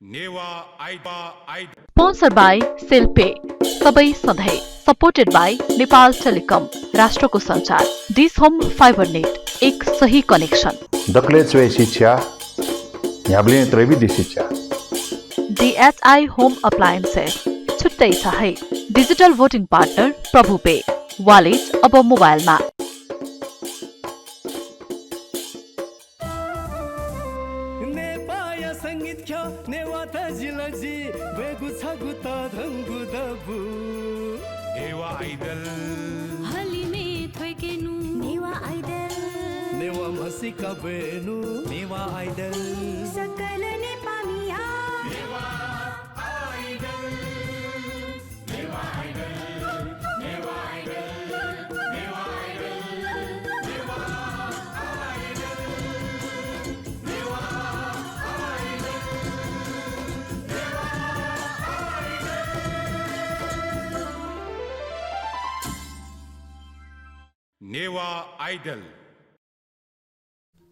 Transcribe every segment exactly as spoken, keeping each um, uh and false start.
Newah idol, idol. Sponsored by Cell Pay, सबै सधैँ। Supported by Nepal टेलिकम, राष्ट्रको सञ्चार। डिस होम फाइबर नेट, एक सही कनेक्सन। दकलय् च्वय् शिक्षा, न्ह्याबलें त्रयेबी दि शिक्षा। डिएचआई होम अप्लायन्सेस, छुट्टै छ है। डिजिटल भोटिङ पार्टनर प्रभु पे, वालेट अब मोबाइलमा। नेपाःया संगीत ख्यः, नेवाः तजिलजि ब्वयेगु छगू तःधंगु दबू। नेवाः आइडल। हलिमय् थ्वय्केनु। नेवाः आइडल। नेवाः म्हसीका ब्वयेनु। नेवाः आइडल। सकल नेपाःमिया। नेवाः आइडल। नेवाः आइडल।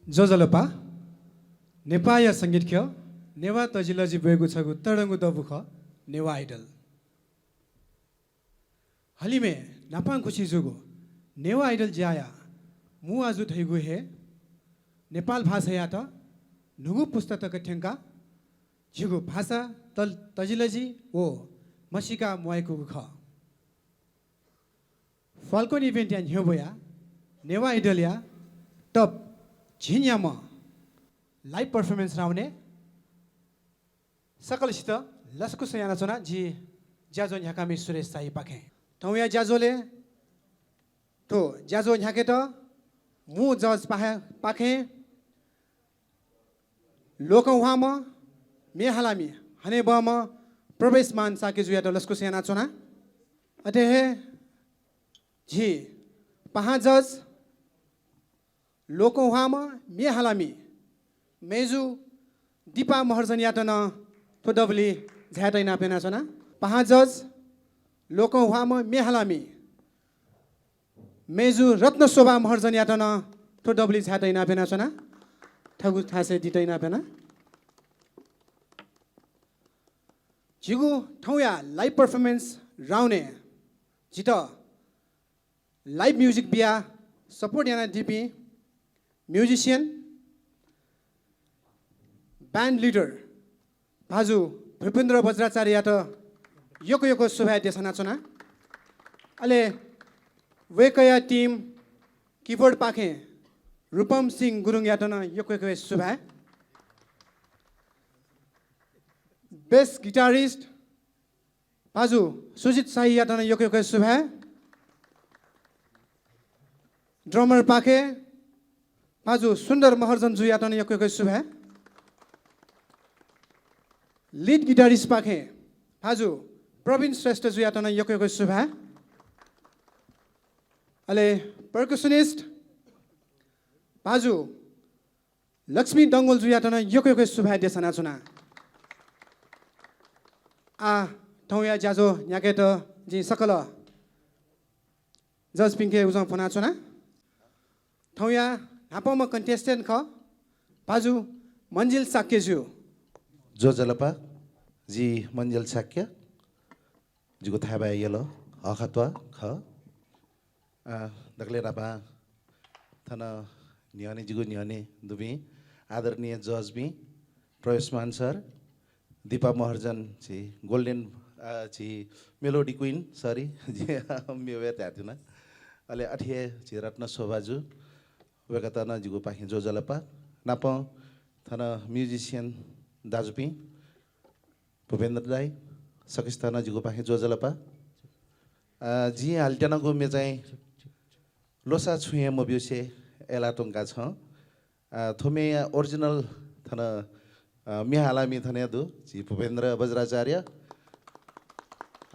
ज्वजलपा, नेपाःया संगीत ख्यः, नेवाः तजिलजि ब्वयेगु छगू तःधंगु दबू खः, नेवाः आइडल। हलिमय् न्हापां खुसि जूगु नेवाः आइडल ज्याया मू आजु धइगु हे नेपाल भाषायात न्हूगु पुस्ता तक थ्यंकाः झीगु भाषा तल-, तजिलजि व म्हसीका म्वायेकूगु खः। Falcon Event-या न्ह्यब्वया नेवाः आइडलया top झिंन्याम्ह live performance round-य् सकलसित लसकुस यानाच्वना जि ज्याझ्वः न्ह्याकामि सुरेश शाहीपाखें। थौंया ज्याझ्वलय् थ्व ज्याझ्वः न्ह्याकेत मू judge पाहे-, पाखें लोकंह्वाःम्ह म्ये हालामि हनेबहःम्ह प्रवेशमान शाक्यजुयात लसकुस यानाच्वना। अथे हे झी पाहां judge लोकंह्वाःम्ह म्ये हालामि मय्जु दिपा महर्जनयात नं थ्व दबुलिइ झायेत इनाप यानाच्वना। पाहां judge लोकंह्वाःम्ह म्ये हालामि मय्जु रत्नशोभा महर्जनयात नं थ्व दबुलिइ झायेत इनाप यानाच्वना। थःगु थासय् दयेत इनाप याना। झीगु थौंया live performance round-य् झीत live music बियाः support यानादीपिं musician, band leader भाजु भूपेन्द्र बज्राचार्ययात यक्व यक्व सुभाय् देछानाच्वना। अले वय्कःया team keyboard पाखें रूपम सिंह गुरुङयात नं यक्व यक्व सुभाय्। Bass guitarist भाजु सुजित शाहीयात नं यक्व यक्व सुभाय्। Drummer पाखें भाजु सुन्दर महर्जनजुयात नं यक्व यक्व सुभाय्। Lead guitarist पाखें भाजु प्रवीण श्रेष्ठजुयात नं यक्व यक्व सुभाय्। अले percussionist भाजु लक्ष्मी डंगोलजुयात नं यक्व यक्व सुभाय् देछानाच्वना। आः थौंया ज्याझ्वः न्ह्याकेत जिं सकल judge-पिंके उजं फ्वनाच्वना। थौंया न्हापांम्ह contestant खः भाजु मन्जिल शाक्यजु। ज्वजलपा, जि मन्जिल शाक्य। जिगु थाय्बाय् यल हःखात्वा खः। अ, दकलय् न्हापां थन न्ह्यःने, जिगु न्ह्यःने दुपिं आदरणीय judge-पिं, प्रवेशमान sir, दिपा महर्जन झी golden, अ, झी melody queen, sorry, जि मेवय् धायेत्यना। अले अथे हे झी रत्नशोभाजु, वय्कःयात नं जिगुपाखें ज्वजलपा। नापं थन musician दाजुपिं, भूपेन्द्र दाइ, सकसित नं जिगुपाखें ज्वजलपा। अ, जिं हालेत्यनागु म्ये चाहिँ ल्वःसा छुं हे मब्यूसे अय्लाः त्वंका छं। अ, थ्व म्येया original थन, अ, म्ये हालामि थन हे दु, झी भूपेन्द्र बज्राचार्य।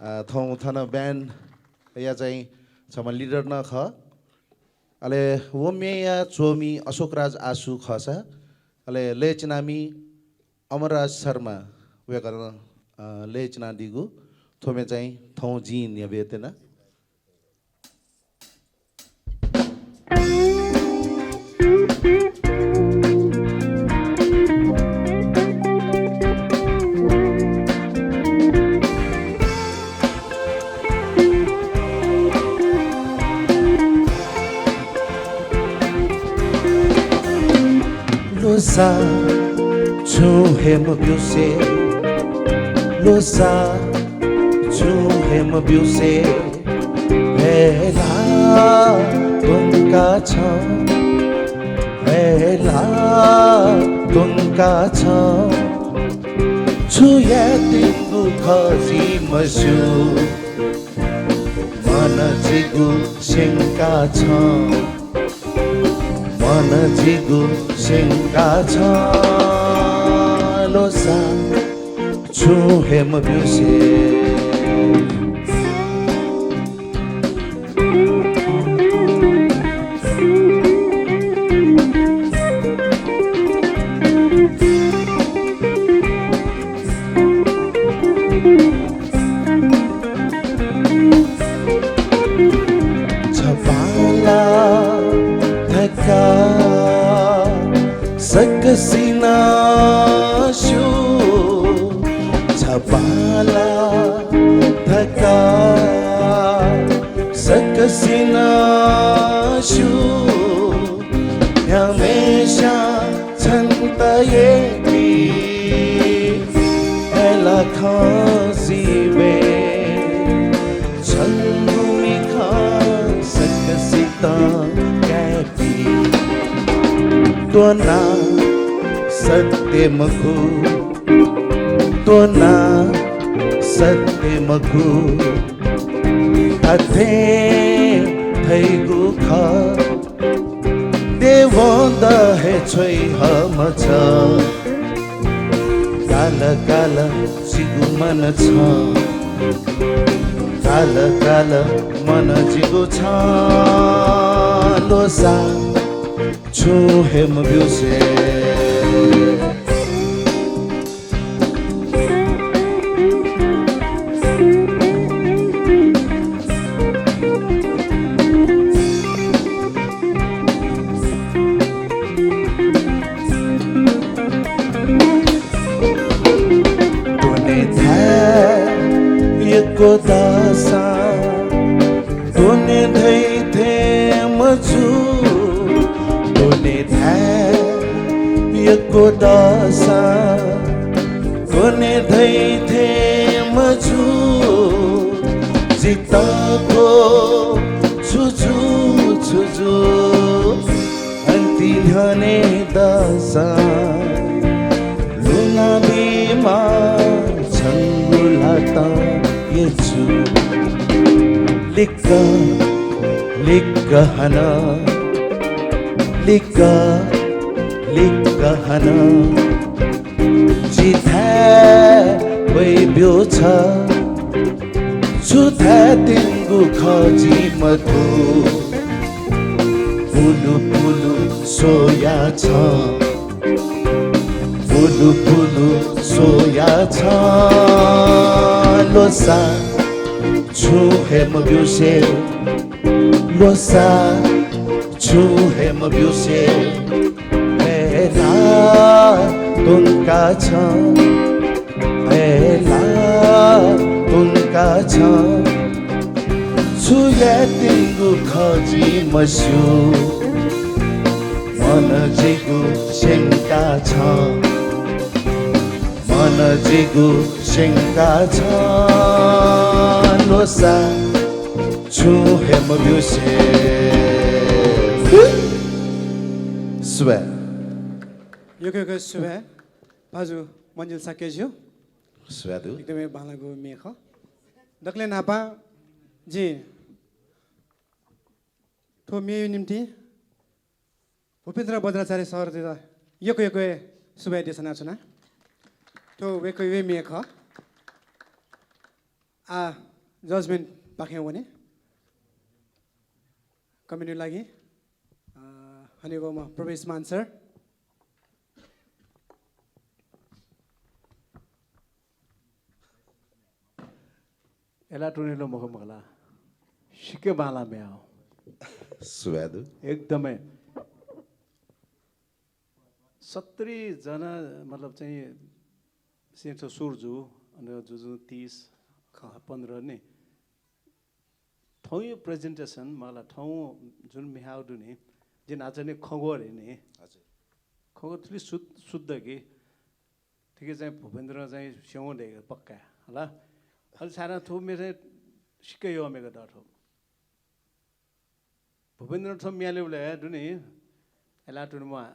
अ, थौं थन band-या चाहिँ छम्ह leader नं खः। अले व म्येया च्वमि अशोकराज आशु खःसा, अले लय् चिनामि अमरराज शर्मा वय्कलं, अ, लय् चिनादीगु थ्व म्ये चाहिँ थौं जिं न्ह्यब्वयेत्यना। सा छुं हे मब्यूसे, ल्वसा छुं हे मब्यूसे, हे ला त्वंका छं, हे ला त्वंका छं। छु यायेत्यंगु खः जिं मस्यू। मन जिगु स्यंका छं, मन जिगु स्यंका छं। ल्वसा छुं हे मब्यूसे। छपाला धकाः सकसिनं स्यू, छपाला धकाः सकसिनं स्यू, न्ह्याम्हेस्यां छन्त यय्की, अय्लाखं जीवय् छंगु मिखं सकसितं काय्की। त्वना सत्य मखु, त्वना सत्य मखु, थथे धइगु खः। देवं द हे छ्वइ हःम्ह छ। काल काल जिगु मन छ, काल काल मन जिगु छ। ल्वसा छुं हे मब्यूसे। दुने थाय् यक्व दःसां दुने धइ थें मजू, दुने थाय् यक्व दःसां दुने धइ थें मजू। जितः थ्व छु जू, छु जू। अन्ति न्ह्यःने दःसां लुना बीमा छंगु ल्हातं यचु। लिक्क लिक्क हानं, लिक्क लिक्क हानं। जि थाय् वइब्यु छ, छु थाय् त्यंगु खः जिं मथू। पुलु पुलु स्वया छं, पुलु पुलु स्वया छं। ल्वसा छुं हे मब्यूसे, ल्वसा छुं हे मब्यूसे, अय्ला त्वंका छं, अय्ला त्वंका छं। छु यायेत्यंगु खः जिं मस्यू। मन जिगु स्यंका छं, मन जिगु स्यंका छं। ल्वसा छुं हे मब्यूसे। सुभाय्। यक्व यक्व सुभाय् भाजु मन्जिल शाक्यज्यू। सुभाय् दु। एकदमै बांलाःगु म्ये खः। दकलय् न्हापां जिं थ्व म्येया निंतिं भूपेन्द्र बज्राचार्य सरयात यक्व यक्व सुभाय् देछानाच्वना। थ्व वय्कःया म्ये खः। आः judgement पाखें वने। Comment-या लागि, अ, हनेबहःम्ह प्रवेश मान सर। अय्ला त्वनेगु मखु मखु ला, सिक्क बांलाः म्ये हँ। सुभाय् दु। एकदमै सत्तरी जना, मतलब चाहिँ, सिंह सुरु जू, अन जुजुं तीस, खः। पन्ध्र नि। थौंया presentation मला, थौं जुन म्ये हःगु दु नि, जिं न्हाचः नि खँ ग्वः धया नि। हजुर। खगु थुलि शुद्ध, शुद्ध कि। थुकी चाहिँ भूपेन्द्र चाहिँ स्यंगू दय्‌क पक्का, हला। अले छाय्‌धाःसा थ्व म्ये चाहिँ सिक्क यःम्हेगः दु थ्व। भूपेन्द्र थ्व म्ये हालेबलय् दुने, अय्‌लाः तुने म्वाः।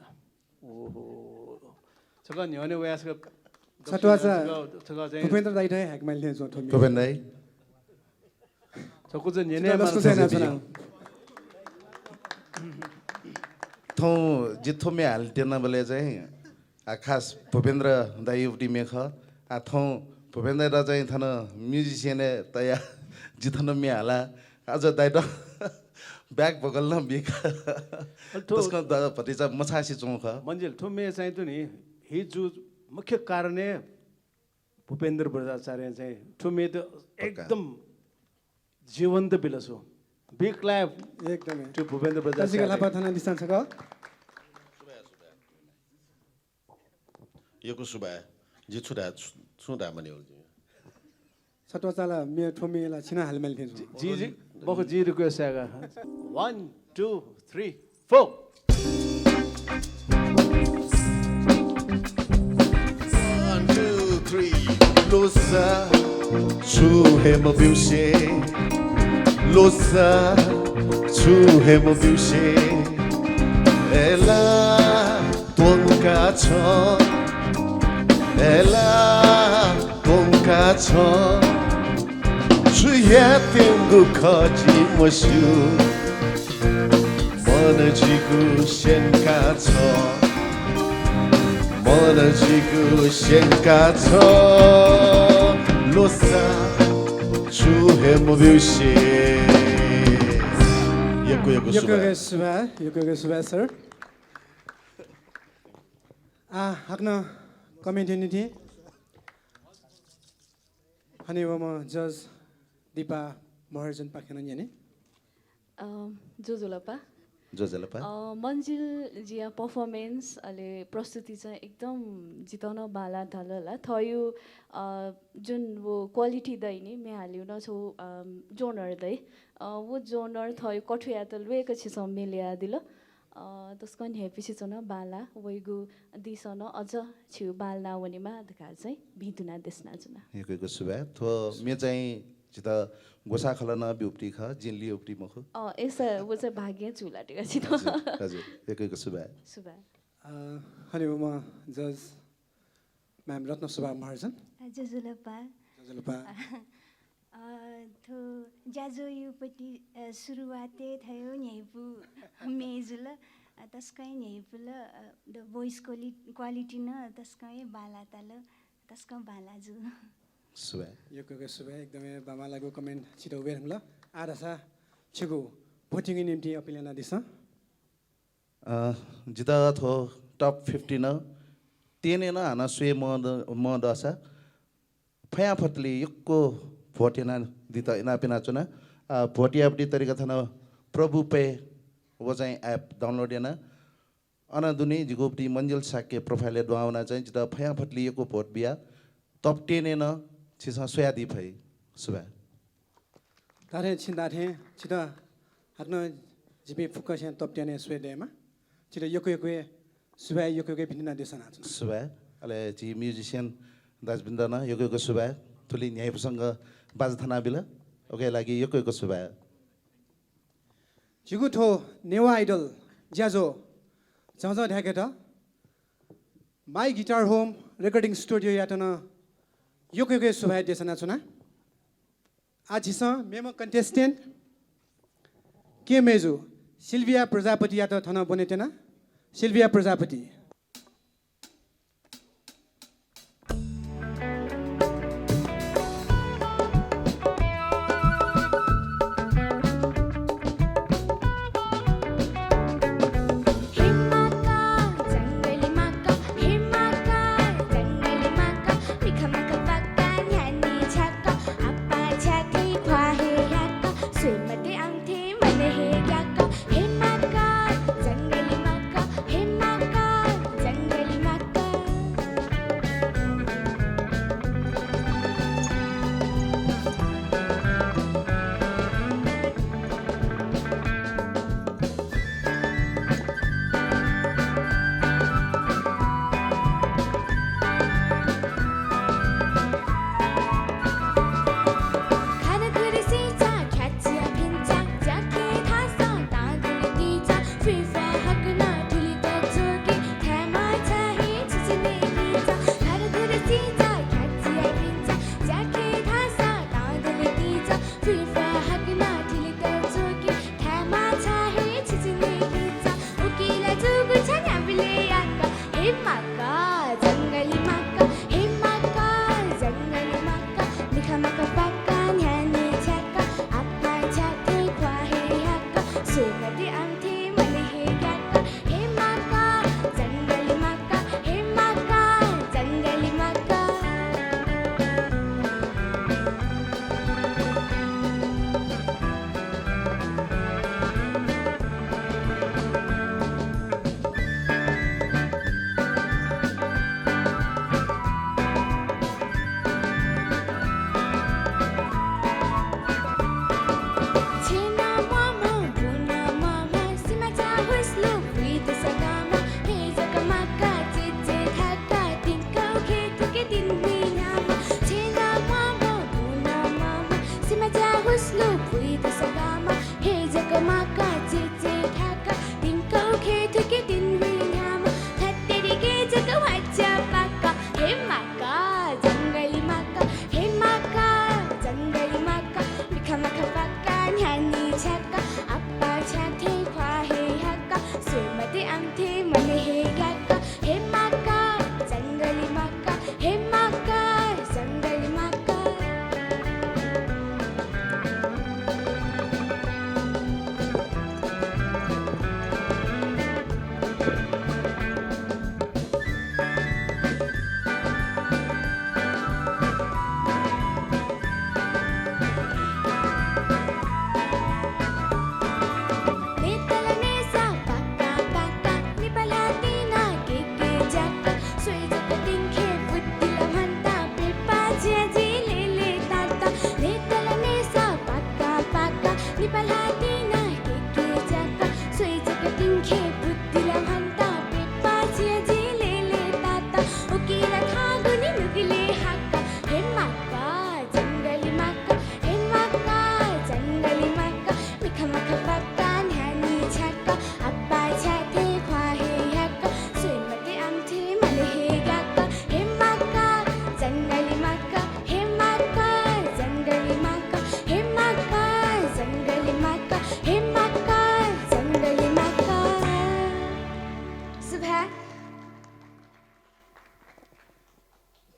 ओहो। छकः न्ह्यःने वयाः छकः छत्वाचा छकः, छकः चाहिँ भूपेन्द्र दाइ थें हाय्‌के माल थें च्वं थ्व म्ये। भूपेन्द्र दाइ। छकूचा न्ह्यःने छकः लसकुस यानाच्वना। थौं जि थ्व म्ये हाले त्यनाबलय् चाहिँ आ, खास भूपेन्द्र दाइयागु म्ये खः। आ, थौं भूपेन्द्र दाइ चाहिँ थन musician-य् तयाः जि थन म्ये हाला। अझ दाइयात back vocal नं बीका। अले थ्व तसकं द-, भतिचा मछासे च्वं खः। मन्जिल, थ्व म्ये चाहिँ तुनि hit जू मुख्य कारण हे भूपेन्द्र बज्राचार्य चाहिँ थ्व म्ये त पक्का। एकदम जीवन्त बिल छु। Big clap एकदमै। To भूपेन्द्र बज्राचार्य। तजिक लापा थाना दिसान छकः। यक्व सुभाय्। जि छु धाये, छु, छु धाये मन्यं वल जिं। छत्वाचाला म्ये थ्व म्ये ला छिना हाले माल थें च्वं। जि, जि, मखु, जि request यायेगु। One, two, three, four। One, two, three। ल्वःसा छु हे मब्यूसे, ल्वःसा छु हे मब्यूसे, अय्‌लाः त्वंका छ, अय्‌लाः त्वंका छ। छु यायेत्यंगु खः जिं मस्यू। मन जिगु स्यंका छ, मन जिगु स्यंका छ। ल्वःसा छु हे मब्यूसे। यक्व यक्व यक्व सुभाय्। यक्व सुभाय्, यक्व यक्व सुभाय् sir। आ, हाकनं comment-या निंतिं हनेबहःम्ह judge दिपा महर्जनपाखें नं न्यने। अ, ज्वजलपा। ज्वजलपा। अ, मन्जिलजुया performance अले प्रस्तुति चाहिँ एकदम जितः नं बांलाः धाल ला। थःगु, अ, जुन व quality दइ नि, म्ये हालेगु नं छगू, अ, genre दइ। अ, व genre थःगु कथंयात ल्वय्‌क छिसं म्ये ल्ययादिल। अ, तसकं न्ह्याइपुसे च्वन, बांलाः। वइगु दिंसं नं अझ छिगु बांलाना वनेमा धकाः चाहिँ भिंतुना देछानाच्वना। यक्व यक्व सुभाय्। थ्व म्ये चाहिँ जितः ग्वसाः खलः नं ब्यूगु खः, जिं ल्ययागु मखु। अ, अय्‌सा व चाहिँ भाग्यं चूलाः धकाः जितः। हजुर, हजुर। यक्व यक्व सुभाय्। सुभाय्। अ, हनेबहःम्ह judge ma'am रत्नशोभा महर्जन। अ, ज्वजलपा। ज्वजलपा। अ, थ्व ज्याझ्वःयागु पति, अ, सुरुवातय् थःगु न्ह्याइपु म्ये जुल। अ, तसकं न्ह्याइपुल, अ, the voice quali-, quality नं तसकं हे बांलाः ताल, तसकं बांलाः जू। सुभाय्। यक्व यक्व सुभाय्, एकदमै बांबांलाःगु comment छितः welcome ल। आः धाःसा छिगु voting-या निंतिं appeal यानादिसँ। अ, जितः थ्व top fifteen नं, ten-य् नं हानं स्वये मद-, मदःसा फयांफतले यक्व vote यानादीत इनाप यानाच्वना। अ, vote यायेगु तरिका थन प्रभु Pay व चाहिँ app download याना। अन दुने जिगु मन्जिल शाक्य profile-य् दुहां वनाः चाहिँ जितः फयांफतले यक्व vote बियाः top ten-य् नं छिसं स्वयादी फइ। सुभाय्। धात्थें छिं धाःथें छितः हाकनं जिपिं फुक्कसिनं top ten-य् स्वये दयेमा। छितः यक्व यक्व सुभाय्, यक्व यक्व भिंतुना देछानाच्वना। सुभाय्। अले झी musician दाजुपिन्त नं यक्व यक्व सुभाय्। थुलि न्ह्याइपुसेंक बाजा थानाबिल। उकिया लागि यक्व यक्व सुभाय्। झीगु थ्व नेवाः Idol ज्याझ्वः झःझः धायेकेत My Guitar Home Recording Studio-यात नं यक्व यक्व सुभाय् देछानाच्वना। आः झीसं मेम्ह contestant केहेँ मय्जु सिल्भिया प्रजापतियात थन ब्वनेत्यना। सिल्भिया प्रजापति।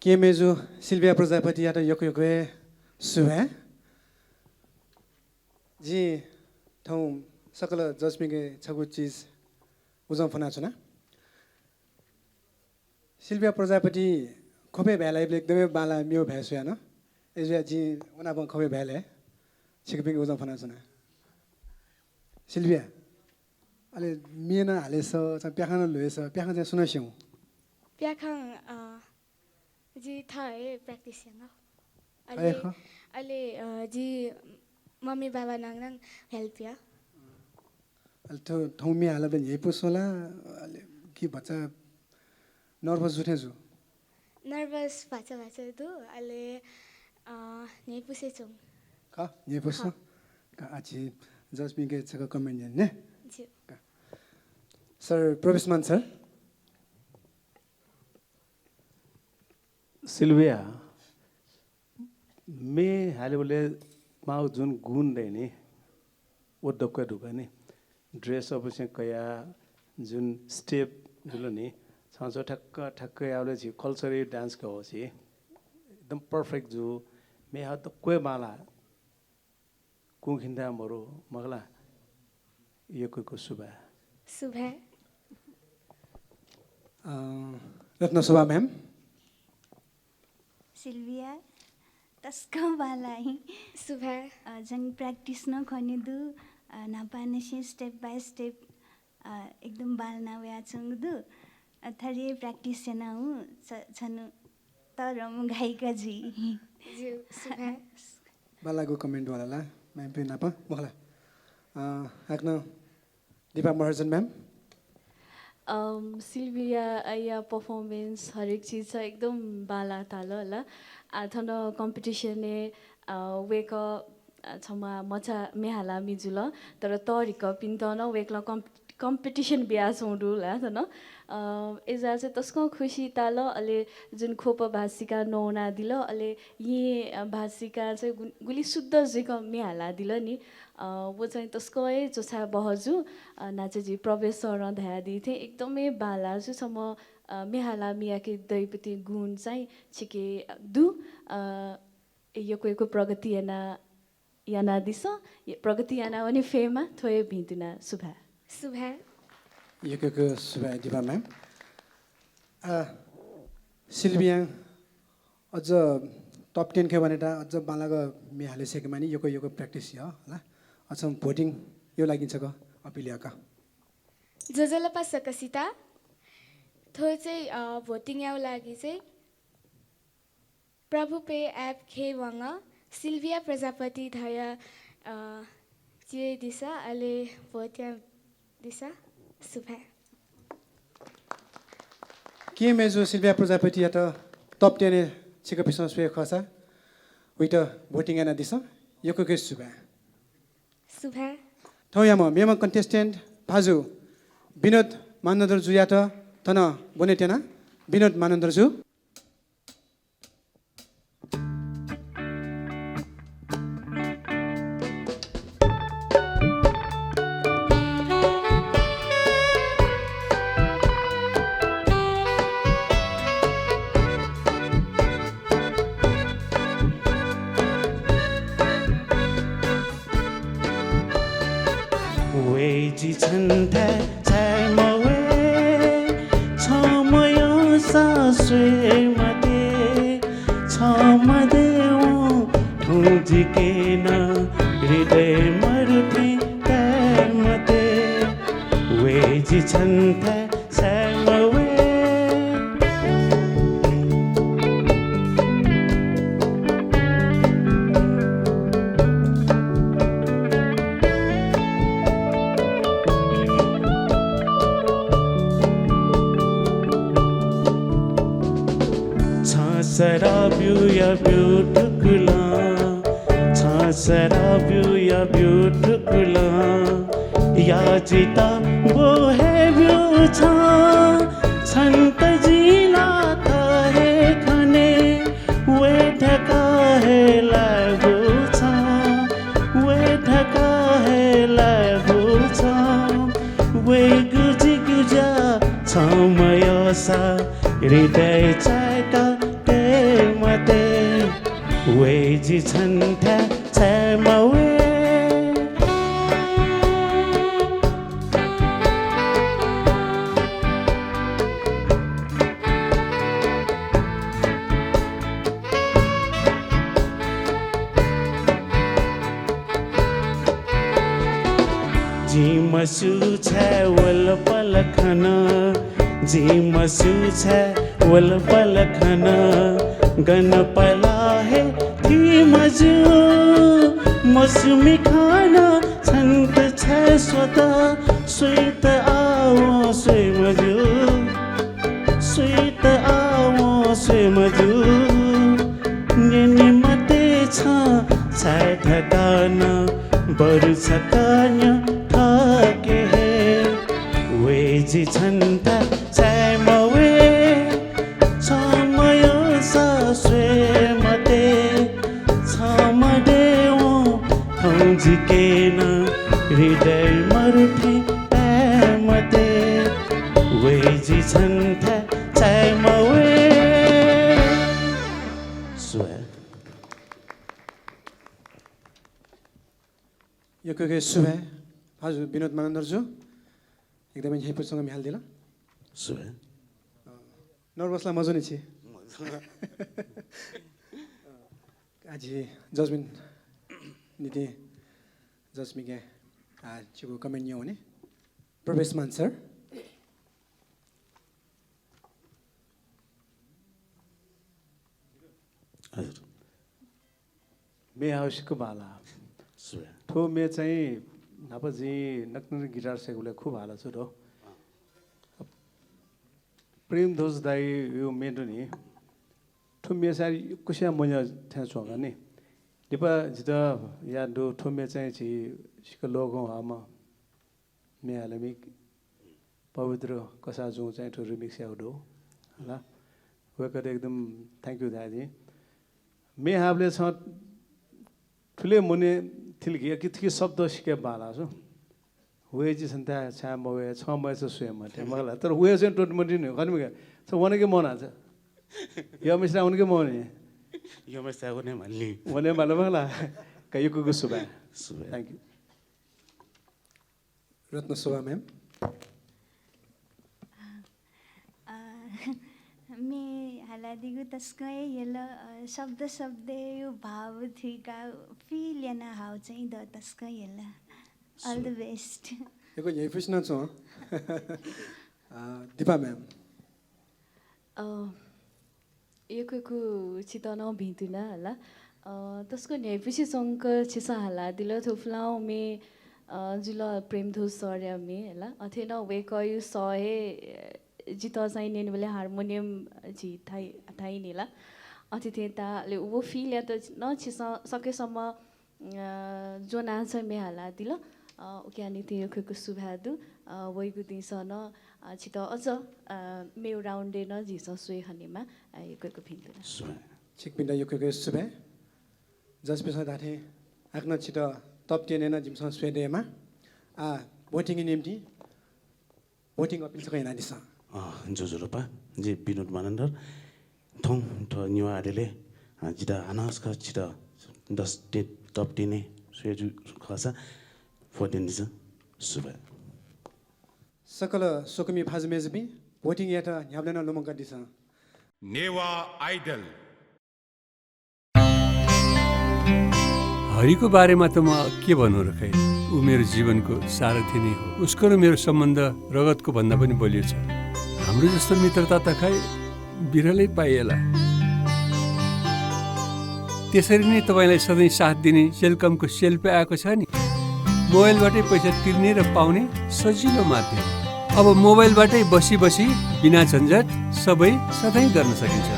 के मेजु सिल्भिया प्रजापतियात यक्व यक्व हे सुभाय्। जिं थौं सकल जजपिंके छगू चिज उजं फ्वनाच्वना। सिल्भिया प्रजापति ख्वपय् भाय् लाइबलय् एकदमै बांलाः म्यू भाय् स्वयान। अय्‌जुयाः जिं वनाबं ख्वपय् भाय् लाये। छिकपिंके उजं फ्वनाच्वना। सिल्भिया, अले म्ये नं हालेस, छं प्याखं नं ल्ह्वयेस, प्याखं चाहिँ सुनां स्यू? प्याखं, अ, जि थः हे practice याना। अले, अय् खः। अले, अ, जि मम्मी बाबा नां नं help या। अले थ्व, थौं म्ये हालाबलय् न्ह्यइपुसे च्वं ला, अले कि भचा nervous जू थें जू? Nervous भचा भचा दु, अले, अ, न्ह्यइपुसे च्वं। खः, न्ह्यइपुसे। खः। का, आः झी जजपिंके छकः comment याना ने। ज्यू। का। सर, प्रवेशमान सर। सिल्भिया, म्ये हालेबलय् माःगु जुन गुण दइ नि, व दक्व दुगु नि। Dress up-सें कयाः जुन step जुल नि, छं छु ठ्याक्क ठ्याक्क याःबलय् झी culture dance का हो झी। एकदम perfect जू, म्ये हाः दक्व बांलाः। कुंखिन्ता मरु मखु ला। यक्व यक्व सुभाय्। सुभाय्। अ, रत्नशोभा ma'am। सिल्भिया, तसकं बांलाः। सुभाय्। अ, झन practice नं खने दु। अ, न्हापांनिसें step by step, अ, एकदम बांलाना वयाच्वंगु दु। अ, थथे practice याना हुँ, छ-, छन्हु तःधंम्ह गायिका जुइ। ज्यू, सुभाय्। बांलाःगु comment वाला ला, ma'am पिं नाप, मखु ला। अ, हाकनं दीपा महर्जन ma'am। अम, सिल्भिया, अ, या performance हरेक चिज छ एकदम बांलाः ताल ला। आ, थन competition-य्, अ, वय्‌कः, अ, छम्ह मचा म्ये हालामि जुल, तर तःधिकःपिन्त नं वय्‌कलं कम्प-, competition बियाच्वंगु दु ला थन। अ, अय्‌जुयाः चाहिँ तसकं खुसी ताल, अले जुन ख्वप भासिका नवानादिल, अले येँ, अ, भासिका चाहिँ गु-, गुलि शुद्ध जुइक म्ये हालादिल नि। अ, व चाहिँ तसकं हे च्वछाये बहःजू। अ, न्हाचः झी प्रवेश सरं धयादी थें एकदमै बांलाःजू। छम्ह, अ, म्ये हालामियाके दइपति गुण चाहिँ छिके दु। अ, यक्व यक्व प्रगति याना, यानादिसँ। य-, प्रगति याना वने फयेमा, थ्व हे भिंतुना। सुभाय्। सुभाय्। यक्व यक्व सुभाय् दीपा ma'am। आ, सिल्भियां अझ top ten-य् वनेत अझ बांलाक म्ये हाले सय्‌केमानि, यक्व यक्व practice या ला। अझ voting-या लागि छकः appeal याका। ज्वजलपा सकसित। थ्व चाहिँ, अ, voting-या लागि चाहिँ प्रभु पे app खे वंगः सिल्भिया प्रजापति धया, अ, चिये दिसा, अले vote या दिसा। सुभाय्। के मेजु सिल्भिया प्रजापतियात top ten-य् छिकपिन्सं स्वये खःसा, वइत voting यानादिसँ। यक्व यक्व सुभाय्। सुभाय्। थौंयाम्ह मेम्ह contestant भाजु विनोद मानन्धरजुयात थन ब्वने त्यना। विनोद मानन्धरजु। वये जि छन्थाय् छाय् मवये, छं मयंसा स्वये मते, छं मदयेवं थौं जिके नं हृदय मरुथें काये मते। वये जि छन्थाय् छाय् मवये। छं सराः ब्यूया ब्यू थुकुलं, छं सराः ब्यूया ब्यू थुकुलं, या जितः ब्व हे ब्यू छं। छन्त जिं ला थः हे खने, वये धकाः हे लाःगु छं, वये धकाः हे लाःगु छं। वयेगु जिगु ज्या छं मयंसा, हृदय चाय्‌का तये जि छन्थाय् छाय् मवये। जिं मस्यू छाय् वलपल खन, जिं मस्यू छाय् वलपल खन, गन पला हे थी मज्यू। मस्यूमि खन छन्त छाय् स्वत, स्वइत आवं स्वये मज्यू। स्वइत आवं स्वये मज्यू। न्यने मते छं छाय् धकाः नं, बरु छकः न्यँ थःके हे। वये जि छन्थाय् छाय् मवये, छं मयंसा स्वये मते। छं मदयेवं थौं जिके नं हृदय मरुथें ताये मते। वये जि छन्थाय् छाय् मवये। सुभाय्। यक्व यक्व सुभाय् भाजु विनोद मानन्धरजु, एकदमै न्ह्यइपुसे च्वंगु म्ये हालादिल। सुभाय्। अ, nervous ला मजूनि छि? मजू। आः झी judgement निंतिं judge मिके आः छिगु comment न्यंवने। प्रवेश मान सर। हजुर। म्ये हाःगु सिक्क बांलाः। सुभाय्। थ्व म्ये चाहिँ न्हापा जिं नकतिनि guitar सय्‌केबलय् खुब हालाच्वनागु दु। प्रेमध्वज दाइया म्ये दु नि। थ्व म्ये चाहिँ यक्वस्यां मन्यं थें च्वं का नि। लिपा जितः यानादु थ्व म्ये चाहिँ झी सिक्क लोकंह्वाःम्ह म्ये हालामि पवित्र कसाःजुं चाहिँ थ्व remix याःगु दु। हला। वय्‌कःयात एकदम thank you धाये जिं। म्ये हाःबलय् छं थुलि मन्यं थिल कि, कि थुकी शब्द सिक्क बांलाः छु। वये जि छन्थाय् छाय् मवये, छं मयंसा स्वये मते, मखु ला। तर वये चाहिँ त्वःते मतिनि, खने मखु। छ वन कि मवन छ? यःम्हेसिथाय् वन कि मवन? यःम्हेसिथाय् वने माल नि। वने माल मखु ला। का यक्व यक्व सुभाय्। सुभाय्। Thank you। रत्नशोभा ma'am। अ, म्ये हालादीगु तसकं हे यल, अ, शब्द शब्दय् भाव थुइकाः feel यानाः हाःगु चाहिँ द तसकं यल। All the best। यक्व न्ह्यइपुसे नं च्वं। अ, दीपा ma'am। अ, यक्व यक्व छितः नं भिंतुना हला। अ, तसकं न्ह्यइपुसे च्वंक छिसं हालादिल थ्व पुलांगु म्ये, अ, जुल प्रेमध्वज सरया म्ये हला। अथे नं वय्‌कःया सः हे, अ, जितः चाहिँ न्यनेबलय् हार्मोनियम झी थाइ, थाइनि ला। अथे थें ताः, अले व feel यात नं छिसं सकेसम्म अ, ज्वनाः चाहिँ म्ये हालादिल। अ, उकिया निंतिं यक्व यक्व सुभाय् दु। अ, वइगु दिंसं नं, अ, छितः अझ, अ, मेगु round-य् नं झीसं स्वये हनेमा, अ, यक्व यक्व भिंतुना। सुभाय्। छिकपिन्त यक्व यक्व सुभाय्। Judge-पिन्सं धाःथें हाकनं छितः top ten-य् नं जिमिसं स्वये दयेमा। आः, voting-या निंतिं voting appeal छकः यानादिसँ। अ, ज्वजलपा, जि विनोद मानन्धर। थौं थ्व नेवाः Idol-य्, अ, जितः हानं छकः छितः दस ten, top ten-य् स्वये जू खःसा vote यानादिसँ। सुभाय्। सकल स्वकुमि भाजु मय्‌जुपिं, voting यायेत न्ह्याबलें नं लुमंकादिसँ। नेवाः Idol। हरिको बारेमा त म के भनौँ र खै? ऊ मेरो जीवनको सारथी नै हो। उसको र मेरो सम्बन्ध रगतको भन्दा पनि बलियो छ। हाम्रो जस्तो मित्रता त खै बिरलै पाइएला। त्यसरी नै तपाईंलाई सधैं साथ दिने सेलकमको सेलपे आएको छ नि। मोबाइलबाटै पैसा तिर्ने र पाउने सजिलो माध्यम। अब मोबाइलबाटै बसी बसी बिना झन्झट सबै सधैं गर्न सकिन्छ।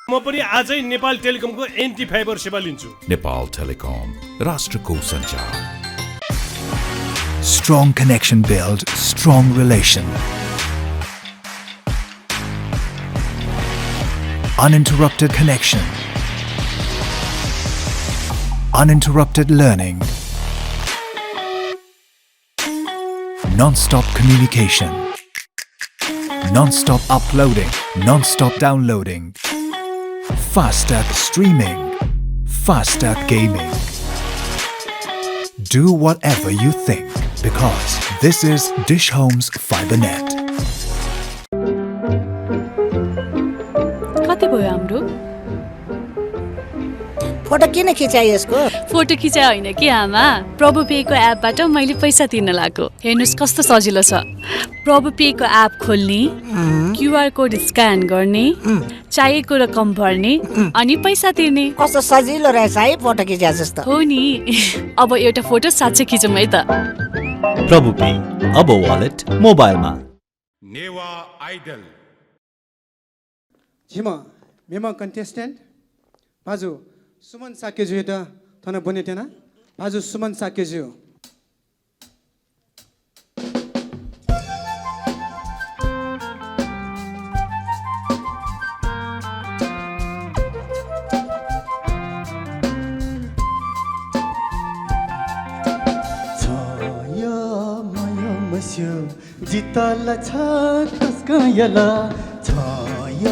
म पनि आजै नेपाल टेलिकमको एनटी फाइबर सेवा लिन्छु। नेपाल टेलिकम, राष्ट्रको सञ्चार। Strong connection build strong relation. Uninterrupted connection. Uninterrupted learning. Non-stop communication. Non-stop uploading, non-stop downloading, faster streaming, faster gaming. Do whatever you think, because this is Dish Home's Fibernet. कति भयो हाम्रो? फोटो किन खिचाइ यसको? फोटो खिचाइ होइन कि आमा, प्रभु पेको एपबाट मैले पैसा तिर्न लागेको। हेर्नुस् कस्तो सजिलो छ। प्रभु पेको एप खोल्ने, क्युआर कोड स्क्यान गर्ने, चाहिएको रकम भर्ने, अनि पैसा तिर्ने। कस्तो सजिलो रहेछ है फोटो खिच्या जस्तो। हो नि। अब एउटा फोटो साँच्चै खिचौँ है त। प्रभु पे, अब वालेट मोबाइलमा। नेवाः आइडल। झिम्ह मेम्ह कन्टेस्टेन्ट भाजु सुमन शाक्यजुयात थन ब्वने त्यना। भाजु सुमन शाक्यजु। छय् मय् मस्यू, जितः ला छ तसकं यल। छय्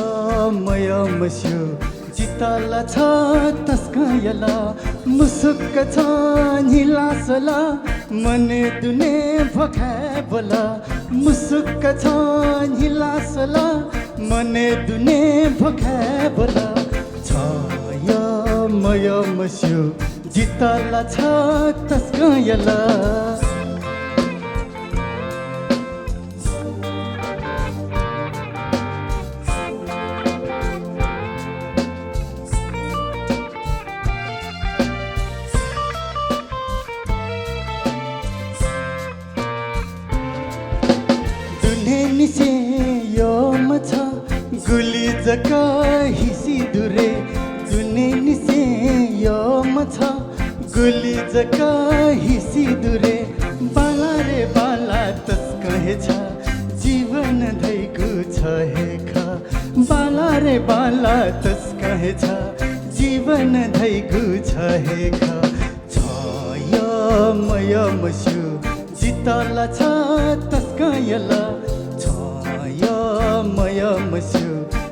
मय् मस्यू, जितः ला छ तसकं यल। मुसुक्क छं न्हिला स्वल, मनय् दुने भ्वखाय् ब्वल। मुसुक्क छं न्हिला स्वल, मनय् दुने भ्वखाय् ब्वल। छय् मय् मस्यू, जितः ला छ तसकं यल। दुनेंनिसें यःम्ह छ, गुलि जक हिसि दु रे। दुनेंनिसें यःम्ह छ, गुलि जक हिसि दु रे। बांला रे बांला तसकं हे छ, जीवन धइगु छ हे खः। बांला रे बांला तसकं हे छ, जीवन धइगु छ हे खः। छय् मय् मस्यू, जितः ला छ तसकं यल। छय् मय् मस्यू,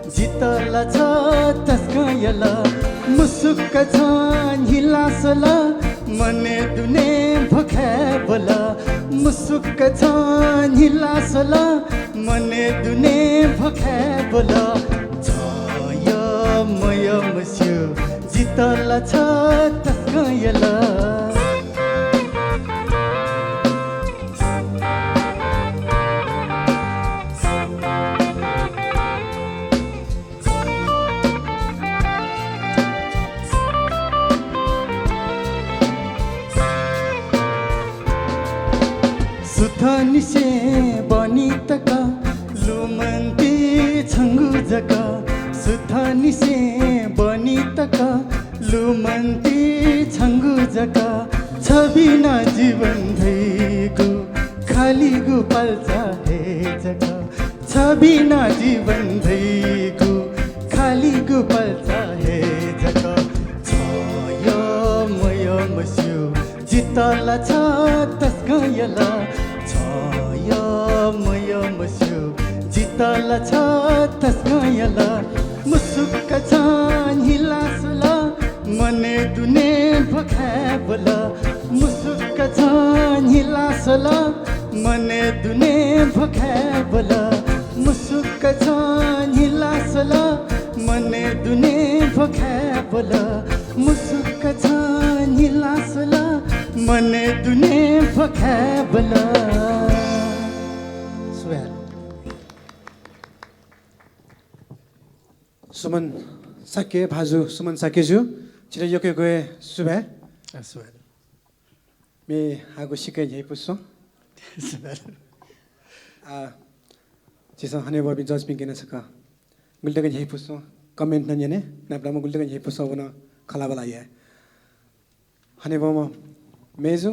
जितः ला छ तसकं यल। मुसुक्क छं न्हिला स्वल, मनय् दुने भ्वखाय् ब्वल। मुसुक्क छं न्हिला स्वल, मनय् दुने भ्वखाय् ब्वल। छय् मय् मस्यू, जितः ला छ तसकं यल। सुथंनिसें बहनी तक लुमन्ति छंगु जक। सुथंनिसें बहनी तक लुमन्ति छंगु जक। छ बिना जीवन धइगु खालिगु पल्चा हे जक। छ बिना जीवन धइगु खालिगु पल्चा हे जक। छय् मय् मस्यू, जितः ला छ तसकं यल। छय् मय् मस्यू, जितः ला छ तसकं यल। मुसुक्क छं न्हिला स्वल, मनय् दुने भ्वखाय् ब्वल। मुसुक्क छं न्हिला स्वल, मनय् दुने भ्वखाय् ब्वल। मुसुक्क छं न्हिला स्वल, मनय् दुने भ्वखाय् ब्वल। मुसुक्क छं न्हिला स्वल, मनय् दुने भ्वखाय् ब्वल। सुभाय्। सुमन शाक्य, भाजु सुमन शाक्यजु, छितः यक्व यक्व हे सुभाय्। आ, सुभाय्। म्ये हाःगु सिक्क न्ह्यइपुसे च्वँ। सुभाय्। आ, झीसं हनेबहःपिं जजपिन्के नं छकः गुलि तक न्ह्यइपुसे च्वँ, comment नं न्यने, नापनापं गुलि तक न्ह्यइपुसे च्वँ व नं खँल्हाबल्हा याये। हनेबहःम्ह मय्जु,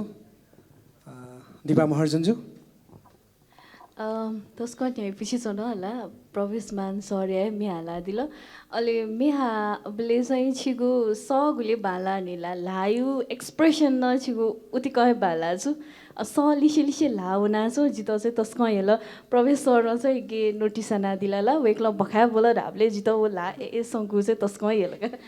अ, दिपा महर्जनजु। अ, तसकं न्ह्यइपुसे च्वन ला, प्रवेश मान सरया म्ये हालादिल। अले म्ये हाःबलय् चाहिँ छिगु सः गुलि बांलाः नि ला, ल्हाःया expression नं छिगु उतिकं हे बांलाः जू। अ, सः लिसे लिसे ल्हाः वनाच्वं जितः चाहिँ तसकं यल। प्रवेश सरं चाहिँ गे notice यानादिल ला, वय्कलं भखाय् ब्वल धाःबलय् जितः व ल्हाः ए, ए संकु चाहिँ तसकं यल का।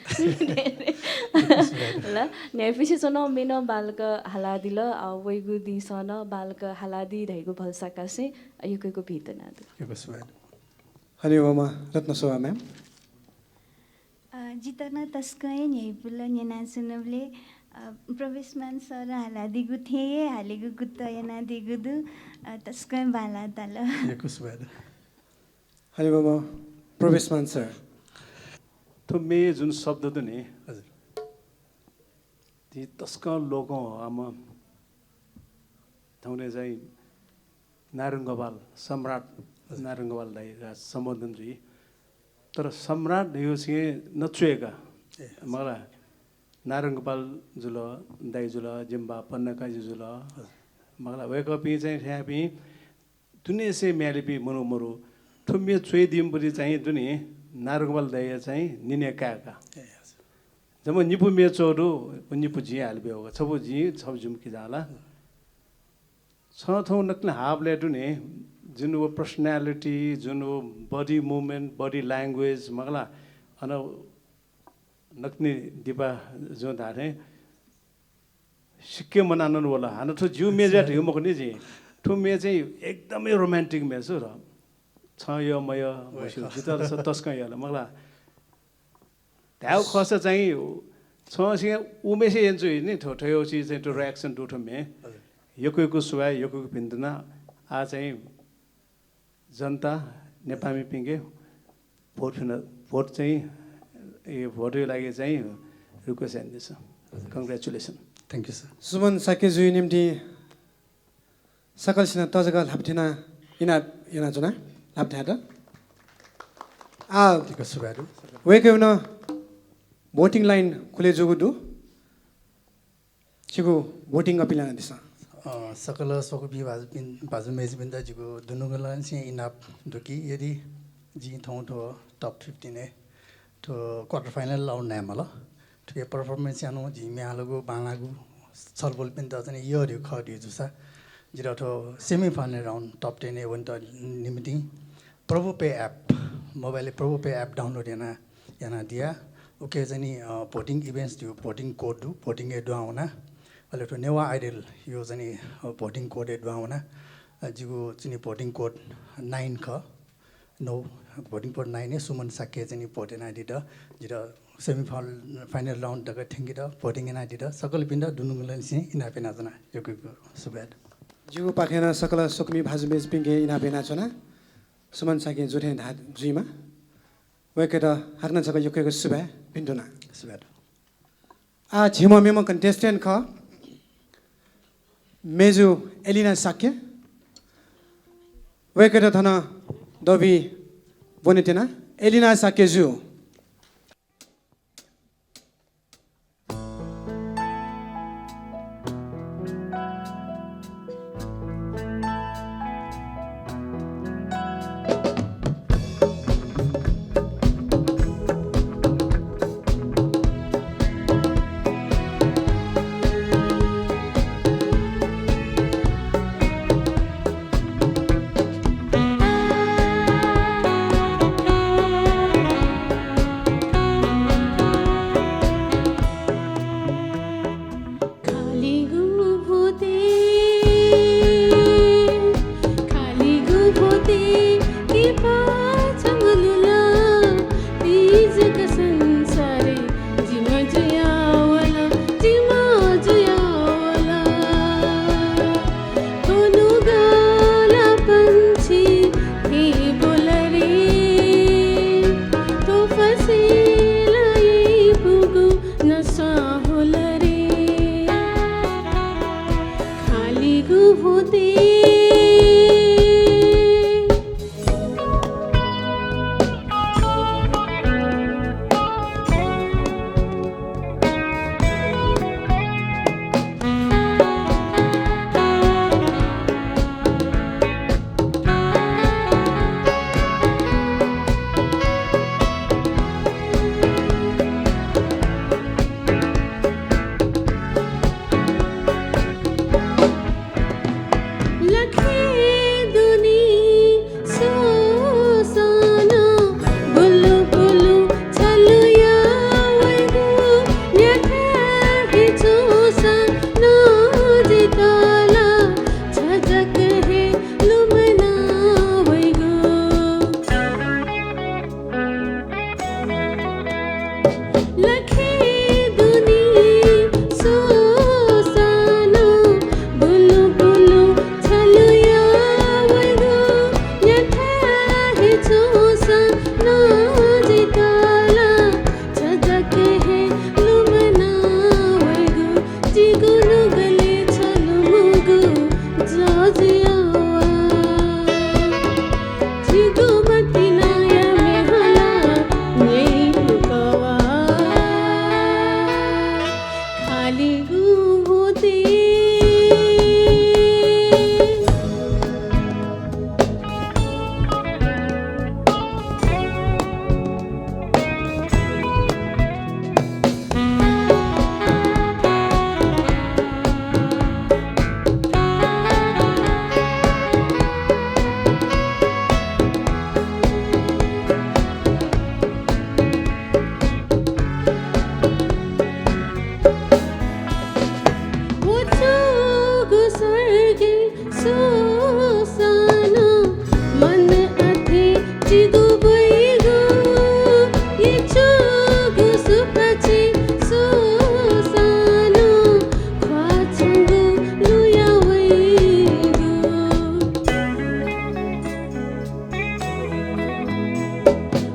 ला, न्ह्याइपुसे च्वंम्ह मेनं बांलाक हालादिल, अ, वइगु दिंसं नं बांलाक हालादी धइगु भलसा कासें, अ, यक्व यक्व भिंतुना दु। यक्व सुभाय् दु। हनेबहःम्ह रत्नशोभा ma'am। अ, जितः नं तसकं हे न्ह्याइपुल न्यनाच्वनाबलय्, अ, प्रवेशमान सरं हालादीगु थें हे हालेगु कुतः यानादीगु दु। अ, तसकं हे बांलाः ताल। यक्व सुभाय् दु। हनेबहःम्ह प्रवेशमान सर। थ्व म्ये जुन शब्द दु नि, हजुर। ति तसकं लोकं आम थौंने चाहिँ नारायण गोपाल, सम्राट हजुर। नारायण गोपाल दाइया सम्बोधन जुइ। तर सम्राट धइगु छेँ नच्वय्का। ए, हजुर। मखु ला, नारायण गोपाल जुल, दाइ जुल, जिमि बाः पन्ना काजी जुल। हजुर। मखु ला, वय्कःपिं चाहिँ थ्यापिं दुनेंसे म्यालीपिं मनू मरु। थ्व म्ये च्वय्दीम्ह पति चाहिँ दुने नारायण गोपाल दाइया चाहिँ निने काय्का। ए, हजुर। जम्मा निपु म्ये च्वः दु, व निपु जिं हाले ब्यूगु। छपु जिं, छपु जिमि किजां ला। हजुर। छं थौं नकतिनि हाःबलय् दुने, जुन व personality, जुन व body movement, body language, मखु ला, अन नकतिनि दिपा जुं धाःथें सिक्क मनाः नं वल। हानं थ्व जिगु म्ये जुया धइगु मखु नि जिं। थ्व म्ये चाहिँ एकदमै romantic म्ये छु र। छं यः मयः, मस्यू, जितः ला तसकं यल, मखु ला। धायेगु खःसा चाहिँ छं सिं उमेसे यंचु नि थ्व, थ्व यःगु चिज चाहिँ थ्व reaction दु थ्व म्ये। हजुर। यक्व यक्व सुभाय्, यक्व यक्व भिंतुना। आः चाहिँ जनता, नेपाःमिपिंके vote फिन, vote चाहिँ, ए, vote-या लागि चाहिँ request यानादिसँ। Congratulations। Thank you, sir। सुमन शाक्यजुया निंतिं सकलसिनं तःजाक ल्हापा थ्यनाः इनाप यानाच्वना, ल्हापा थ्यनात। आ, यक्व सुभाय् दु। वय्कःपिं नं voting line खुले जूगु दु। छिगु voting appeal यानादिसँ। अ, सकल स्वकुमि भाजुपिं, भाजु मय्जुपिन्त जिगु दुनुगलंनिसें इनाप दु कि यदि जिं थौं थ्व top fifteen-य् थ्व quarter final round नये माल। थुकिया performance यानाः जिं म्ये हालागु बांलाःगु छलपोलपिन्त चाहिँ यः धइगु खः धइगु जूसा जितः थ्व semi final round top ten-य् वनेत निंतिं प्रभु पे app, mobile-य् प्रभु पे app download याना, यानादिया। उके चाहिँ नि, अ, voting events धइगु voting code दु, voting-य् दुहां वना। अले थ्व नेवाः Idol-या चाहिँ नि, अ, voting code-य् दुहां वना। अ, जिगु चाहिँ नि voting code nine खः। नौ, voting code nine-य् सुमन शाक्यं चाहिँ नि vote यानादीत। जितः semi final, final round तक थ्यंकेत voting यानादीत सकलपिन्त दुनुगलंनिसें इनाप यानाच्वना। यक्व यक्व सुभाय्। जिगु पाखें नं सकल स्वकुमि भाजु मय्जुपिंके इनाप यानाच्वना। सुमन शाक्यं जू थें धाः जुइमा। वय्कःयात हाकनं छकः यक्व यक्व सुभाय् भिंतुना। सुभाय्। आः झीम्ह मेम्ह contestant खः, मय्जु एलिना शाक्य। वय्कःयात थन दबी ब्वनेत्यना। एलिना शाक्यजु।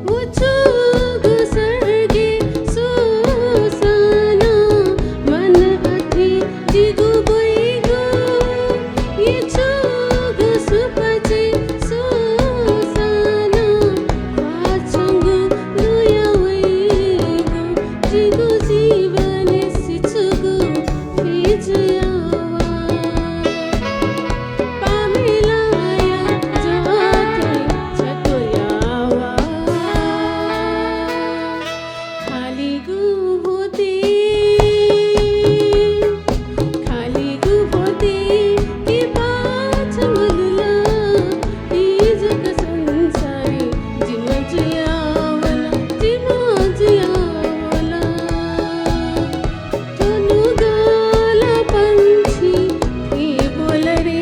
व छगू सर्गय् स्वसां नं मन अथे जिगु ब्वइगु। यचुगु सुपाँचय् स्वसां नं ख्वाः छंगु लुया वइगु। जिगु जीवनय् सिचुगु फि जुयाः वा। पामेलाया जःखँय् छत्वया वा। खालिगु भ्वतय्, खालिगु भ्वतय् किपा छंगु लुला। ई जक संसारय् जिम्ह जुयावल, जिम्ह जुयावल। थ्व नुगः ला पंक्षी थें ब्वल रे।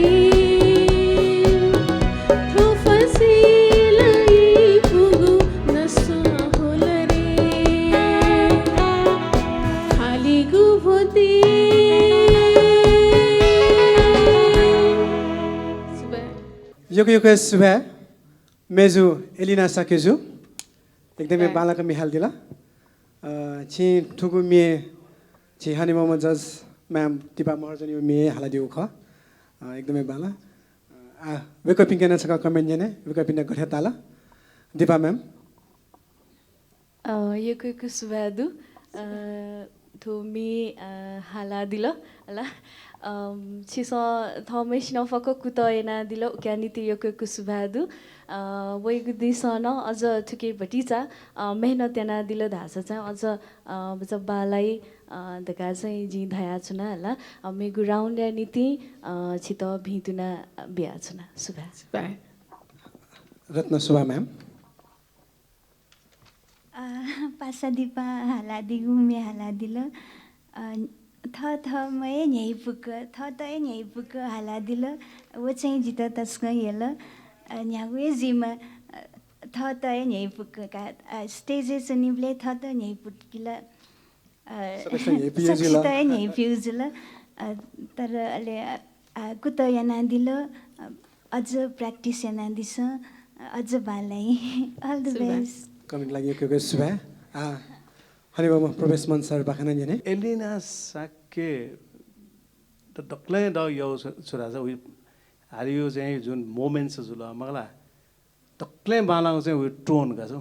थ्व फसय् ला ई पुगु नस्वां हुल रे। खालिगु भ्वतय्। सुभाय्। यक्व यक्व सुभाय्। मेजु एलिना शाक्यजु, एकदमय् बांलाक म्ये हालादिल। अ, छिं थुगु म्ये झी हनेबहःम्ह जज म्याम दिपा महर्जनया म्ये हालादीगु खः। अ, एकदमय् बांला। अ, आ, वय्कःपिन्के नं छकः comment न्यने, वय्कःपिन्त गथे ताल? दिपा म्याम। अ, यक्व यक्व सुभाय् दु। अ, थ्व म्ये, अ, हालादिल, हला। अम, छिसं थःम्हय्सिनं फक्व कुतः यानादिल, उकिया निंतिं यक्व यक्व सुभाय् दु। अ, वइगु दिंसं नं अझ थुकी भतिचा, अ, मेहनत यानादिल धाःसा चाहिँ अझ, अ, भचा बांलाइ, अ, धकाः चाहिँ जिं धयाच्वना, हला। अ, मेगु round या निंतिं, अ, छितः भिंतुना बियाच्वना। सुभाय्। सुभाय्। रत्न शोभा म्याम। अ, पासा दिपां हालादीगु म्ये हालादिल। अ, थःथःम्ह हे न्ह्यइपुक, थःत हे न्ह्यइपुक हालादिल। व चाहिँ जितः तसकं यल। अ, न्ह्यागु हे जुइमा, अ, थःत हे न्ह्यइपुक का, अ, stage-य् च्वनीबलय् थःत न्ह्यइपुकिल। अ, सकसितं न्ह्यइपुगु जुल। सकसितं हे न्ह्यइपुगु जुल। अ, तर अले, अ, अ, कुतः यानादिल, अ, अझ practice यानादिसँ, अ, अझ बांलाइ। All the best। Comment लागि यक्व यक्व सुभाय्। आ, हनेबहःम्ह प्रवेश मान सरपाखें नं न्यने। एलिना शाक्य त दकलय् द यः छु-, छु धाःसा उइ हालेगु चाहिँ जुन moments जुल मखुला, दकलय् बांलाःगु चाहिँ उइ tone का छु।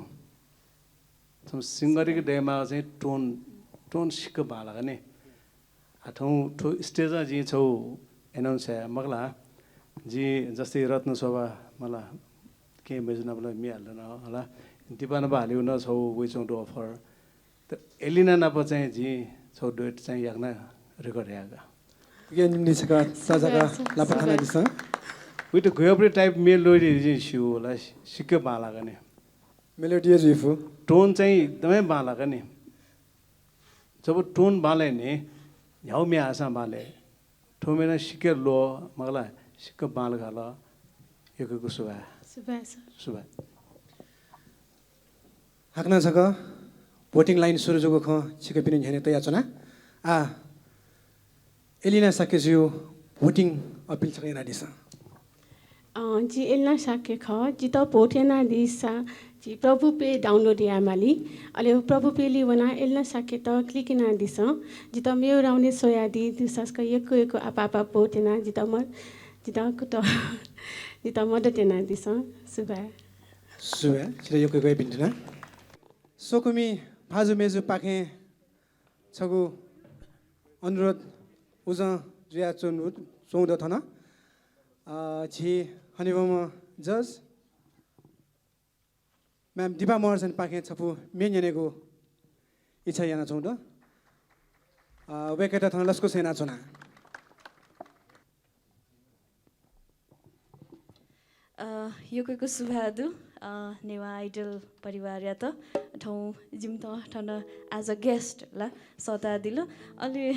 थ्व singer-के दयेमाःगु चाहिँ tone, tone सिक्क बांलाक नि। आ, थौं थ्व stage-य् जिं छगू announce याये मखुला। जिं जस्तै रत्न शोभा मला केहेँ मय्जु नाप ला म्ये हाल न हला। दिपा नाप हालेगु नं छगू वइच्वंगु दु offer। त एलिना नाप चाहिँ जिं छगू duet चाहिँ याकनं record यायेगु। उकिया निंतिं छकः तःजाक लापा थानादिसँ। उइत गय् type melody जिं स्यू ला, सिक्क बांलाक नि। Melody जुइफु। Tone चाहिँ एकदमै बांलाक नि। जब tone बांलाइ नि, न्ह्यागु म्ये हाःसां बांलाइ। थ्व म्ये नं सिक्क ल्वः मखुला, सिक्क बांलाक हाल। यक्व यक्व सुभाय्। सुभाय् सर। सुभाय्। हाकनं छकः voting line सुरु जूगु खँ छिकपिनि न्ह्यःने तयाच्वना। आ, एलिना शाक्यजुया voting appeal छकः यानादिसँ। अँ, जि एलिना शाक्य खः। जितः vote यानादीसा जि प्रभु पे download यायेमाली। अले प्रभु पेली वनाः एलिना शाक्यत click यानादिसँ। जितः मेगु round-य् स्वयादी दुसा छकः यक्व यक्व आपाः आपाः vote यानाः जितः म-, जितः कुतः, जितः मदत यानादिसँ। सुभाय्। सुभाय्, छितः यक्व यक्व भिंतुना। स्वकुमि भाजु मय्जुपाखें छगू अनुरोध उजं जुयाच्वंगु, च्वंगु दु थन। अ, झी हनेबहःम्ह judge ma'am दिपा महर्जनपाखें छपु म्ये न्यनेगु इच्छा यानाच्वंगु दु। अ, वय्कःयात थन लसकुस यानाच्वना। अ, यक्व यक्व सुभाय् दु, अ, नेवाः Idol परिवारयात। थौं जिमित थन as a guest ला सःतादिल। अले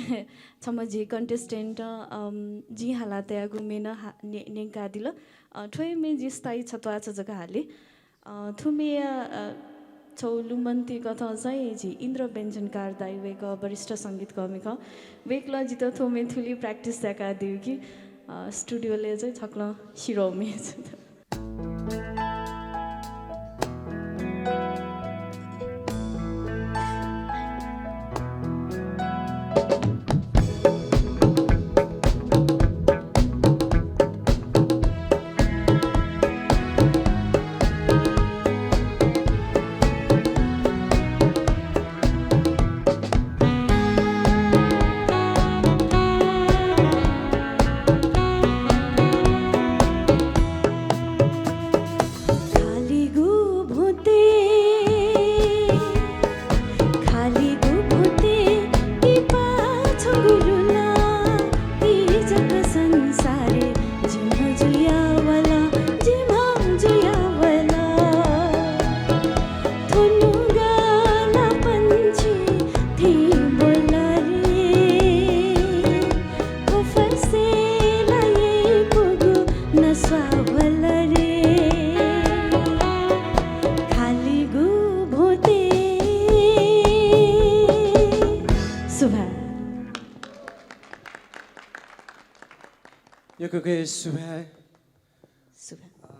छम्ह झी contestant, अम, जिं हालातयागु म्ये नं हा-, न्ये-, न्यंकादिल। अ, थ्व हे म्ये जिं स्थायी छत्वाःचा जक हाले। अ, थुमिया, अ, छगू लुमन्ति कथं चाहिँ झी इन्द्र व्यञ्जनकार दाइ, वय्कः वरिष्ठ संगीतकर्मी खः। वय्कलं जितः थ्व म्ये थुलि practice याकादीगु कि, अ, studio-लय् चाहिँ छकलं सिरः म्ये। OK, सुभाय्। सुभाय्। अ,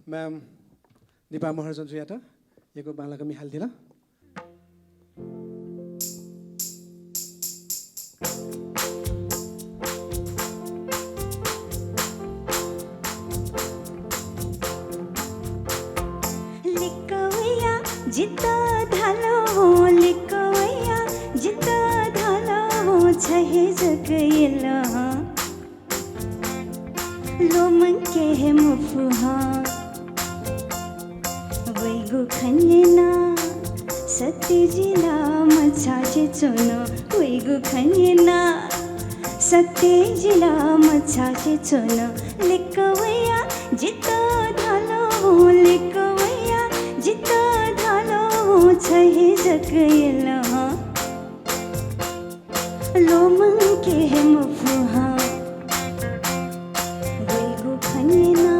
म्याम दीपा महर्जन जुयात यक्व बांलाक म्ये हालेदिल। लिक्क वया जितः धाल हँ, लिक्क वया जितः धाल हँ, छ हे जक यल हँ। ल्वःमंके हे मफु हँ। वइगु खँ न्यना सत्य जिला मछासे च्वन। वइगु खँ न्यना सत्य जिला मछासे च्वन। लिक्क वया जितः धाल हँ, लिक्क वया जितः धाल हँ, छ हे जक यल हँ। ल्वःमंके हे मफु हँ। वइगु खँ न्यना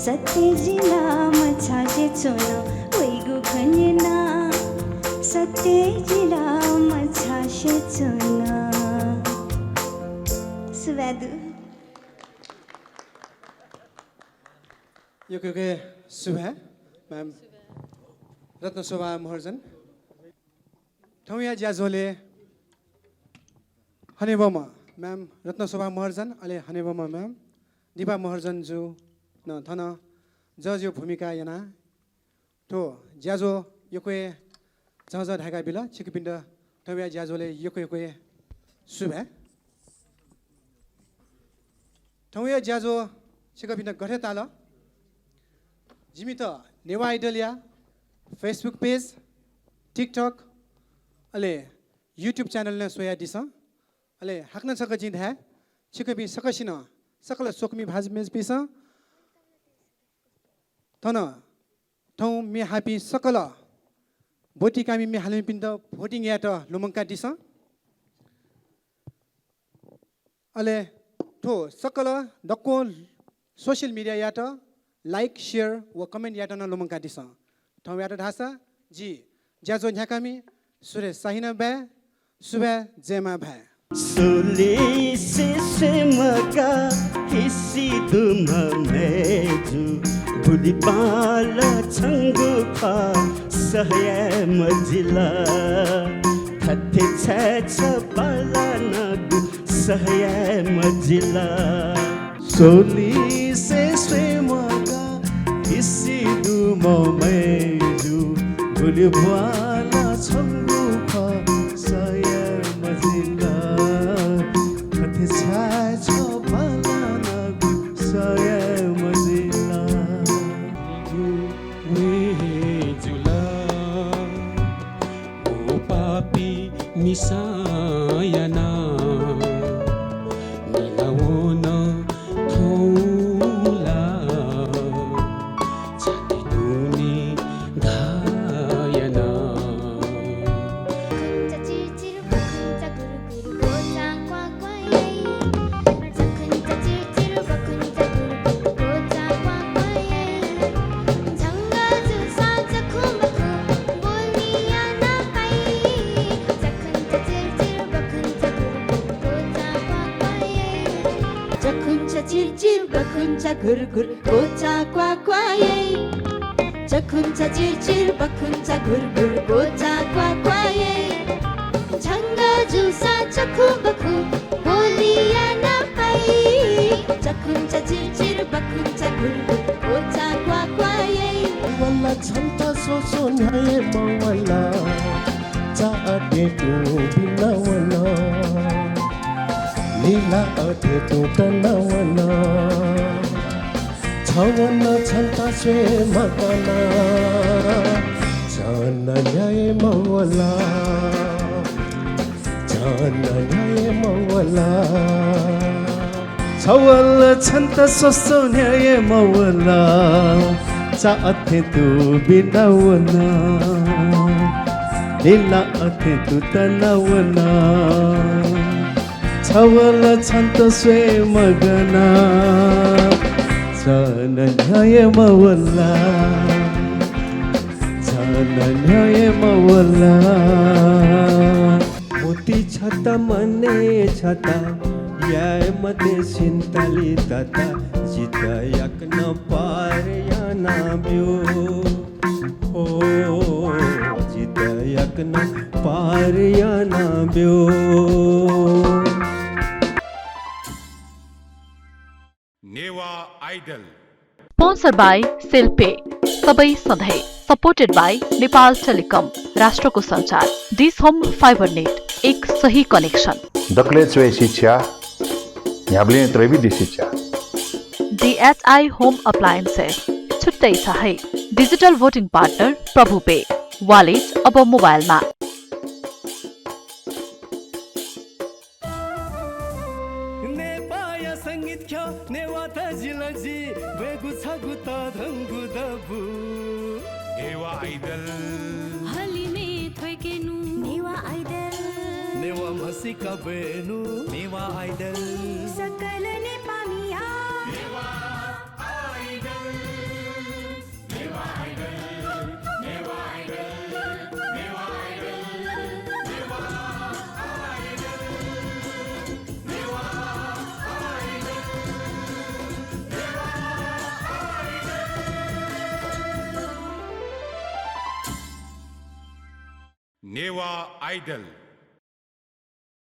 सत्य जिला मछासे च्वन। वइगु खँ न्यना सत्य जिला मछासे च्वन। सुभाय् दु। यक्व यक्व सुभाय् म्याम रत्नशोभा महर्जन। थौंया ज्याझ्वलय् हनेबहःम्ह म्याम रत्नशोभा महर्जन, अले हनेबहःम्ह म्याम दीपा महर्जन जु नं थन जजया भूमिका यानाः थ्व ज्याझ्वः यक्व हे झःझः धायेका बिल। छिकपिन्त थौंया ज्याझ्वलय् यक्व यक्व हे सुभाय्। थौंया ज्याझ्वः छिकपिन्त गथे ताल? जिमित नेवाः आइडलया Facebook page, TikTok, अले YouTube channel नं स्वयादिसँ। अले हाकनं छकः जिं धाये, छिकपिं सकसिनं, सकल स्वकुमि भाजु मय्जुपिन्सं थन थौं म्ये हाःपिं सकल ब्वति कामि म्ये हालामिपिन्त voting यायेत लुमंकादिसँ। अले थ्व सकल दक्वं social media यात like, share व comment यात नं लुमंकादिसँ। थौंयात धाःसा जि ज्याझ्वः न्ह्याकामि सुरेश साहिना भाय्, सुभाय्, जय मां भाय्। सोलिसे स्वयेमगाः हिसि दुम्ह मय्जु, गुलि बांलाः छंगु खः सह याये मजिल। थथे छाय् छ्वः बांलानागु सह याये मजिल। सोलिसे स्वयेमगाः हिसि दुम्ह मय्जु, गुलि बांलाः छंगु खः सह याये मजिल। थथे छाय् छ्वः बांलानागु सह याये मजिल। वये जुल। व पापी मिसां यानाः मिला वन थौं ला छाति दुने घाः यानाः। चखुंचा चिर चिर बखुंचा घुर घुर कोचा क्वा क्वा याइ। चखुंचा चिर चिर बखुंचा घुर घुर कोचा क्वा क्वा याइ। झंगः जूसा चखु बखु बोली याना पाइ। चखुंचा चिर चिर बखुंचा घुर घुर कोचा क्वा क्वा याइ। वल्ला छन्त सोसो न्ह्याये मवल्ला। चा अथे तुं बिना वन। निला अथे तुं तना वन। छवन छन्त स्वये मकन। झन न्ह्याये मवल्ला। झन न्ह्याये मवल्ला। छवल छन्त सोसो न्ह्याये मवल्ला। चा अथे तुं बिना वन। निला अथे तुं तना वन। छवल छन्त स्वये मकन। झन न्ह्याये मवल्ला। झन न्ह्याये मवल्ला। मोती छता मने छता याये मते सिन्ताली तता जित याकनं पार याना ब्यू। हो, जित याकनं पार याना ब्यू। Newah idol. Sponsor by Cell Pay, सबै सधैँ। Supported by नेपाल टेलिकम, राष्ट्रको सञ्चार। डिस होम फाइबर नेट, एक सही कनेक्सन। दकलय् च्वय् शिक्षा, न्ह्याबलें त्रैविध्य शिक्षा। डिएचआई होम अप्लायन्सेस, छुट्टै छ है। डिजिटल भोटिङ पार्टनर प्रभु पे, वालेट अब मोबाइलमा। नेपाःया संगीत ख्यः नेवाः तजिलजि ब्वयेगु छगू तःधंगु दबू। नेवाः आइडल। हलिमय् थ्वय्केनु। नेवाः आइडल। नेवाः म्हसीका ब्वयेनु। नेवाः आइडल। सकल नेपाःमिया। नेवाः आइडल।